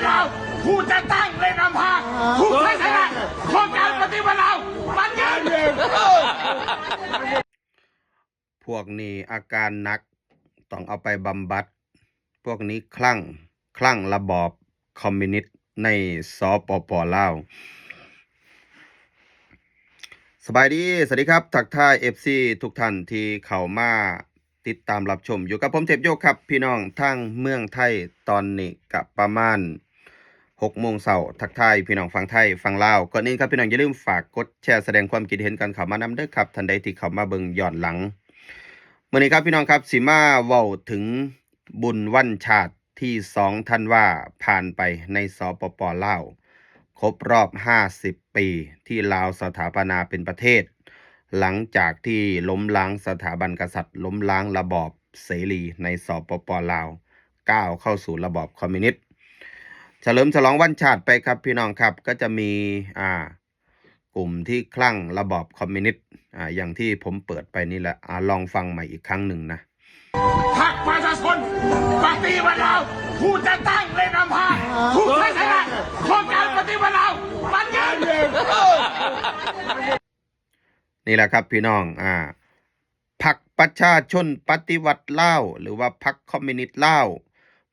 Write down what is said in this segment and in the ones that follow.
ລາວ ຜູ້ຈັດຕັ້ງ ແລະ ນຳພາ ທຸກໄຊຊະນະ ຂອງການປະຕິວັດລາວ ມັນຍືນ. ພວກນີ້ອາການໜັກ ຕ້ອງເອົາໄປບຳບັດ. ພວກນີ້ຄະລັງ ຄະລັງລະບອບຄອມມິວນິດໃນ ສປປ ລາວ. ສະບາຍດີ ສະຫວັດດີຄັບ ທັກທາຍເອັຟຊີທຸກທ່ານທີ່ເຂົ້າມາຕິດຕາມຮັບຊົມ ຢູ່ກັບຜົມເທບໂຍຄັບ ພີ່ນ້ອງທາງເມືອງໄທ. ຕອນນີ້ກະປະມານຫົກໂມງເຊົ້າ ທັກທາຍພີ່ນ້ອງຝັ່ງໄທ ຝັ່ງລາວ. ກ່ອນອື່ນຄັບ ພີ່ນ້ອງຢ່າລືມຝາກກົດແຊ ສະແດງຄວາມຄິດເຫັນກັນເຂົ້າມານຳເດີຄັບ ທ່ານໃດທີ່ເຂົ້າມາເບິ່ງຍ້ອນຫຼັງ. ມື້ນີ້ຄັບ ພີ່ນ້ອງຄັບ ຊິມາເວົ້າເຖິງບຸນວັນຊາດ ທີສອງທັນວາ ຜ່ານໄປໃນ ສປປ ລາວ ຄົບຮອບຫ້າສິບປີ ທີ່ລາວສະຖາປະນາເປັນປະເທດ ຫຼັງຈາກທີ່ລົ້ມລ້າງສະຖາບັນກະສັດ ລົ້ມລ້າງລະບອບເສລີໃນ ສປປ ລາວ ກ້າວເຂົ້າສູ່ລະບອບຄອມມິວນິດ. ສະເຫຼີມສະຫຼອງວັນຊາດໄປຄັບ ພີ່ນ້ອງຄັບ ກໍຈະມີ ອ່າ ກຸ່ມທີ່ຄະລັງລະບອບຄອມມິວນິດ ອ່າ ຢ່າງທີ່ຜົມເປີດໄປນີ້ແຫຼະ. ອ່າ ລອງຟັງໃໝ່ອີກຄັ້ງໜຶ່ງນະ. ພັກປະຊາຊົນປະຕິວັດລາວ ຜູ້ຈັດຕັ້ງ ແລະ ນຳພາ ທຸກໄຊຊະນະ ຂອງການປະຕິວັດລາວ ມັນຍືນ. ນີ້ແຫຼະຄັບ ພີ່ນ້ອງ ອ່າ ພັກປະຊາຊົນປະຕິວັດລາວ ຫຼືວ່າພັກຄອມມິວນິດລາວ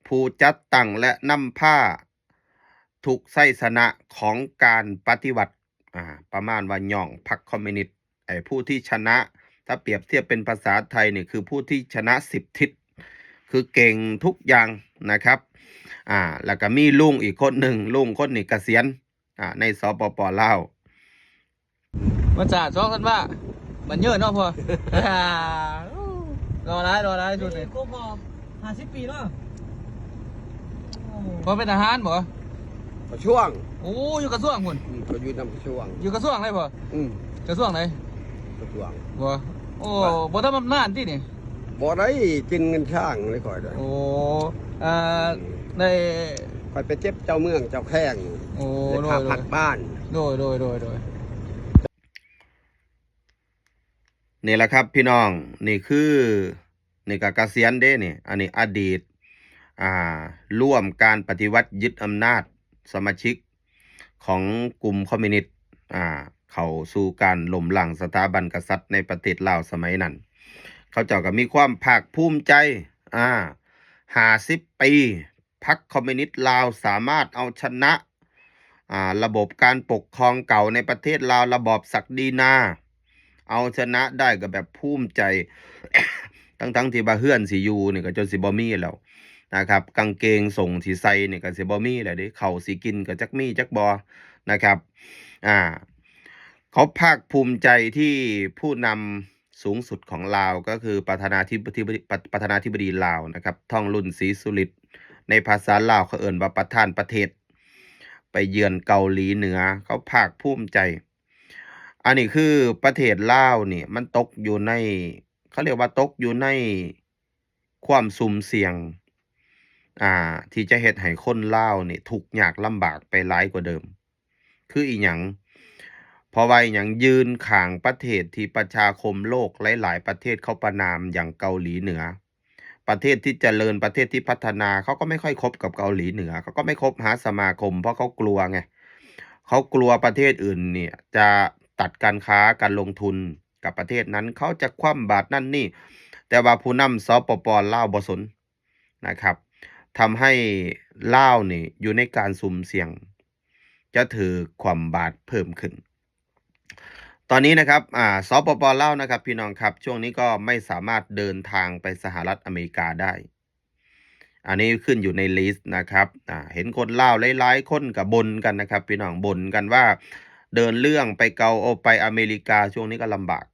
ຜູ້ຈັດຕັ້ງ ແລະ ນຳພາ ທຸກໄຊຊະນະຂອງການປະຕິວັດ ອ່າ ປະມານວ່າຍ້ອງພັກຄອມມິວນິດ ໄອ້ຜູ້ທີ່ຊະນະ ຖ້າປຽບທຽບເປັນພາສາໄທນີ້ ຄືຜູ້ທີ່ຊະນະສິບທິດ ຄືເກັ່ງທຸກຢ່າງນະຄັບ. ອ່າ ແລ້ວກໍມີລຸງອີກຄົນໜຶ່ງ ລຸງຄົນນີ້ກະສຽນ ອ່າ ໃນ ສປປ ລາວ. ວັນຊາດສອງທັນວາ ມັນຍືນເນາະພໍ່. ລໍຫຼາຍ ລໍຫຼາຍຊຸດນີ້ ຄົບຮອບຫ້າສິບປີເນາະ. ພໍ່ເປັນທະຫານບໍ່? ກະຊວງ. ໂອ້ ຢູ່ກະຊວງພຸ້ນ. ອືມ ເຂົາຢູ່ນຳກະຊວງ. ຢູ່ກະຊວງໃດພໍ່? ອືມ ກະຊວງໃດ? ກະຊວງ ບໍ່. ໂອ້ ບໍ່ທຳບຳນານຕິນີ້? ບໍ່ໄດ້ກິນເງິນຊ້າງເລີຍຂ້ອຍ. ໂອ້ ອ່າ ໄດ້ ຂ້ອຍໄປເຈັບເຈົ້າເມືອງເຈົ້າແຂວງ. ໂອ້ ໄດ້ຄ່າພັກບ້ານ. ໂດຍ ໂດຍ ໂດຍ ໂດຍ. ນີ້ແຫຼະຄັບ ພີ່ນ້ອງ ນີ້ຄື ນີ້ກໍກະສຽນເດ້ນີ້. ອັນນີ້ອະດີດ ອ່າ ຮ່ວມການປະຕິວັດຍຶດອຳນາດ ສະມາຊິກຂອງກຸ່ມຄອມມິວນິດ ອ່າ ເຂົ້າສູ່ການລົ້ມລ້າງສະຖາບັນກະສັດໃນປະເທດລາວສະໄໝນັ້ນ. ເຂົາເຈົ້າກໍມີຄວາມພາກພູມໃຈ ອ່າ ຫ້າສິບປີ ພັກຄອມມິວນິດລາວສາມາດເອົາຊະນະ ອ່າ ລະບົບການປົກຄອງເກົ່າໃນປະເທດລາວ ລະບອບສັກດີນາ ເອົາຊະນະໄດ້ກໍແບບພູມໃຈ ທັງໆທີ່ວ່າເຮືອນຊິຢູ່ນີ້ກໍຈົນຊິບໍ່ມີແລ້ວນະຄັບ ກາງເກງສົ້ງຊິໃສ່ນີ້ກໍຊິບໍ່ມີແລ້ວເດ້ ເຂົ້າຊິກິນກໍຈັກມີຈັກບໍ່ນະຄັບ. ອ່າ ເຂົາພາກພູມໃຈທີ່ຜູ້ນຳ ສູງສຸດຂອງລາວ ກໍຄືປະທານາທິບໍດີ ປະ ປະທານາທິບໍດີລາວນະຄັບ ທອງລຸນ ສີສຸລິດ ໃນພາສາລາວເຂົາເອີ້ນວ່າປະທານປະເທດ ໄປເຢືອນເກົາຫຼີເໜືອ ເຂົາພາກພູມໃຈ. ອັນນີ້ຄືປະເທດລາວນີ້ ມັນຕົກຢູ່ໃນ ເຂົາລຽກວ່າຕົກຢູ່ໃນຄວາມສຸ່ມສ່ຽງ ອ່າ ທີ່ຈະເຮັດໃຫ້ຄົນລາວນີ້ທຸກຍາກລຳບາກໄປຫຼາຍກວ່າເດີມ. ຄືອີຫຍັງ? ເພາະວ່າອີຫຍັງ? ຢືນຂ້າງປະເທດທີ່ປະຊາຄົມໂລກຫຼາຍໆປະເທດເຂົາປະນາມຢ່າງເກົາຫຼີເໜືອ. ປະເທດທີ່ຈະເລີນ, ປະເທດທີ່ພັດທະນາ, ເຂົາກໍໄມ່ຄ່ອຍຄົບກັບເກົາຫຼີເໜືອ, ເຂົາກໍໄມ່ຄົບຫາສະມາຄົມ ເພາະເຂົາກົວໄງ. ເຂົາກົວປະເທດອື່ນນີ້ຈະຕັດການຄ້າ, ການລົງທຶນກັບປະເທດນັ້ນ, ເຂົາຈະຄວ່ຳບາດນັ້ນນີ້. ແຕ່ວ່າຜູ້ນຳ ສປປ ລາວ ບໍ່ສົນ. ນະຄັບ ທຳໃຫ້ລາວນີ້ຢູ່ໃນການສຸ່ມສ່ຽງ ຈະຖືກຄວ່ຳບາດເພີ່ມຂຶ້ນ. ຕອນນີ້ນະຄັບ ອ່າ ສປປ ລາວນະຄັບ ພີ່ນ້ອງຄັບ ຊ່ວງນີ້ກໍໄມ່ສາມາດເດີນທາງໄປສະຫະລັດອາເມລິກາໄດ້. ອັນນີ້ຂຶ້ນຢູ່ໃນລິສນະຄັບ ອ່າ ເຫັນຄົນລາວຫຼາຍໆຄົນກໍບົ່ນກັນນະຄັບ ພີ່ນ້ອງ ບົ່ນກັນວ່າເດີນເລື່ອງໄປເກົາ ໂອ ໄປອາເມລິກາ ຊ່ວງນີ້ກໍລຳບາກ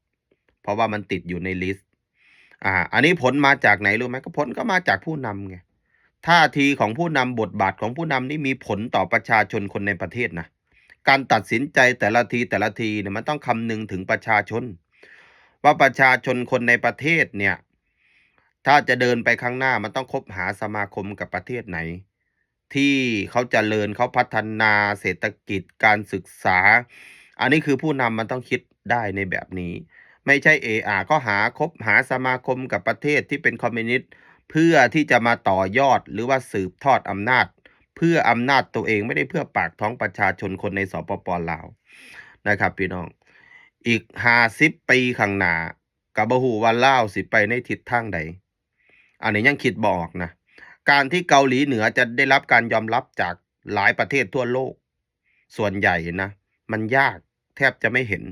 ເພາະວ່າມັນຕິດຢູ່ໃນລິສ. ອ່າ ອັນນີ້ຜົນມາຈາກໄຫນຮູ້ໄໝ? ກໍຜົນກໍມາຈາກຜູ້ນຳໄງ. ທ່າທີຂອງຜູ້ນຳ, ບົດບາດຂອງຜູ້ນຳນີ້ມີຜົນຕໍ່ປະຊາຊົນຄົນໃນປະເທດນະ. ການຕັດສິນໃຈແຕ່ລະທີ, ແຕ່ລະທີນີ້ ມັນຕ້ອງຄຳນຶງເຖິງປະຊາຊົນ ວ່າປະຊາຊົນຄົນໃນປະເທດເນີ້ຍ ຖ້າຈະເດີນໄປຂ້າງໜ້າ ມັນຕ້ອງຄົບຫາສະມາຄົມກັບປະເທດໃດ ທີ່ເຂົາຈະເລີນ, ເຂົາພັດທະນາເສດຖະກິດ, ການສຶກສາ. ອັນນີ້ຄືຜູ້ນຳມັນຕ້ອງຄິດໄດ້ໃນແບບນີ້. ໄມ່ໃຊ່ເອອາກໍຫາ ຄົບຫາສະມາຄົມກັບປະເທດທີ່ເປັນຄອມມິວນິດ ເພື່ອທີ່ຈະມາຕໍ່ຍອດ ຫຼືວ່າສືບທອດອຳນາດ เพื่ออำนาจตัวเอง ไม่ได้เพื่อปากท้องประชาชนคนใน สปป ลาว นะครับพี่น้อง อีกห้าสิบปีข้างหน้า ก็บ่ฮู้ว่าลาวสิไปในทิศทางใด อันนี้ยังคิดบ่ออกนะ การที่เกาหลีเหนือจะได้รับการยอมรับจากหลายประเทศทั่วโลก ส่วนใหญ่นะ มันยาก แทบจะไม่เห็น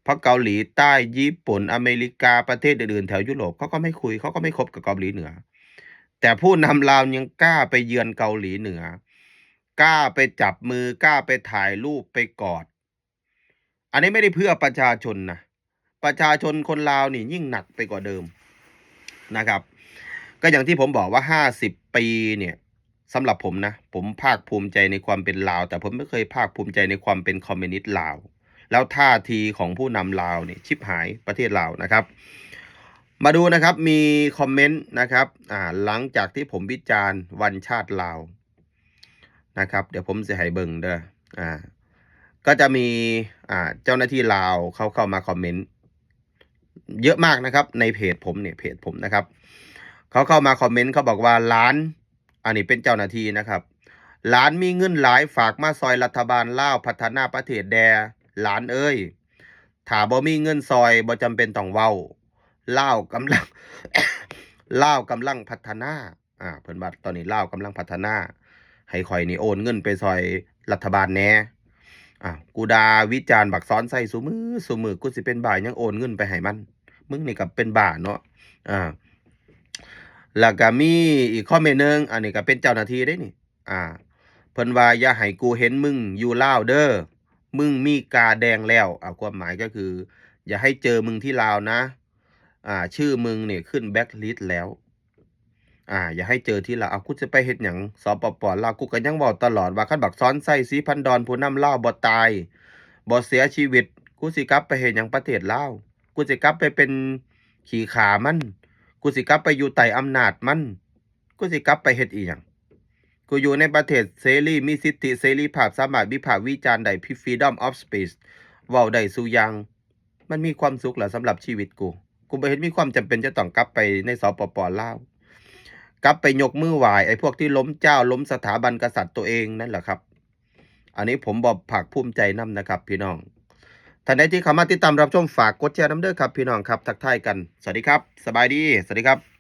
เพราะเกาหลีใต้ ญี่ปุ่น อเมริกา ประเทศอื่นๆ แถวยุโรป เขาก็ไม่คุย เขาก็ไม่คบกับเกาหลีเหนือ แต่ผู้นำลาวยังกล้าไปเยือนเกาหลีเหนือ กล้าไปจับมือ กล้าไปถ่ายรูป ไปกอด อันนี้ไม่ได้เพื่อประชาชนนะ ประชาชนคนลาวนี่ยิ่งหนักไปกว่าเดิมนะครับ ก็อย่างที่ผมบอกว่าห้าสิบปีเนี่ย สำหรับผมนะ ผมภาคภูมิใจในความเป็นลาว แต่ผมไม่เคยภาคภูมิใจในความเป็นคอมมิวนิสต์ลาว แล้วท่าทีของผู้นำลาวเนี่ย ชิบหายประเทศลาวนะครับ มาดูนะครับ มีคอมเมนต์นะครับ อ่า หลังจากที่ผมวิจารณ์วันชาติลาวนะครับ เดี๋ยวผมสิให้เบิ่งเด้อ อ่า ก็จะมี อ่า เจ้าหน้าที่ลาวเขาเข้ามาคอมเมนต์ เยอะมากนะครับ ในเพจผมเนี่ย เพจผมนะครับ เขาเข้ามาคอมเมนต์ เขาบอกว่า "หลาน" อันนี้เป็นเจ้าหน้าที่นะครับ "หลานมีเงินหลาย ฝากมาซอยรัฐบาลลาวพัฒนาประเทศแด่ หลานเอ้ย ถ้าบ่มีเงินซอย บ่จำเป็นต้องเว้า ลาวกำลัง ลาวกำลังพัฒนา" อ่า เพิ่นว่าตอนนี้ลาวกำลังพัฒนา ให้ข้อยนี่โอนเงินไปซอยรัฐบาลแหน่ อ่า กูด่าวิจารณ์บักสอนไชซุมื้อ ซุมื้อ กูสิเป็นบ้าหยังโอนเงินไปให้มัน มึงนี่ก็เป็นบ้าเนาะ อ่า แล้วก็มีอีกคอมเมนต์หนึ่ง อันนี้ก็เป็นเจ้าหน้าที่เด้นี่ อ่า เพิ่นว่า "อย่าให้กูเห็นมึงอยู่ลาวเด้อ มึงมีกาแดงแล้ว" อ่า ความหมายก็คือ "อย่าให้เจอมึงที่ลาวนะ อ่า ชื่อมึงนี่ขึ้นแบล็คลิสต์แล้ว อ่า อย่าให้เจอที่ลาว" อ้าว กูจะไปเฮ็ดหยัง สปป ลาว กูก็ยังเว้าตลอดว่า คันบักสอนไช ศรีพันดอน ผู้นำลาวบ่ตาย บ่เสียชีวิต กูสิกลับไปเฮ็ดหยังประเทศลาว กูสิกลับไปเป็นขี้ข้ามัน กูสิกลับไปอยู่ใต้อำนาจมัน กูสิกลับไปเฮ็ดอีหยัง กูอยู่ในประเทศเสรี มีสิทธิเสรีภาพ สามารถวิพากษ์วิจารณ์ได้ freedom of speech เว้าได้ซุอย่าง มันมีความสุขแล้วสำหรับชีวิตกู กูบ่เห็นมีความจำเป็นจะต้องกลับไปใน สปป ลาว กลับไปยกมือไหว้ไอ้พวกที่ล้มเจ้า ล้มสถาบันกษัตริย์ตัวเองนั่นแหละครับ อันนี้ผมบ่ภาคภูมิใจนำนะครับพี่น้อง ท่านใดที่เข้ามาติดตามรับชม ฝากกดแชร์นำเด้อครับพี่น้องครับ ทักทายกัน สวัสดีครับ สบายดี สวัสดีครับ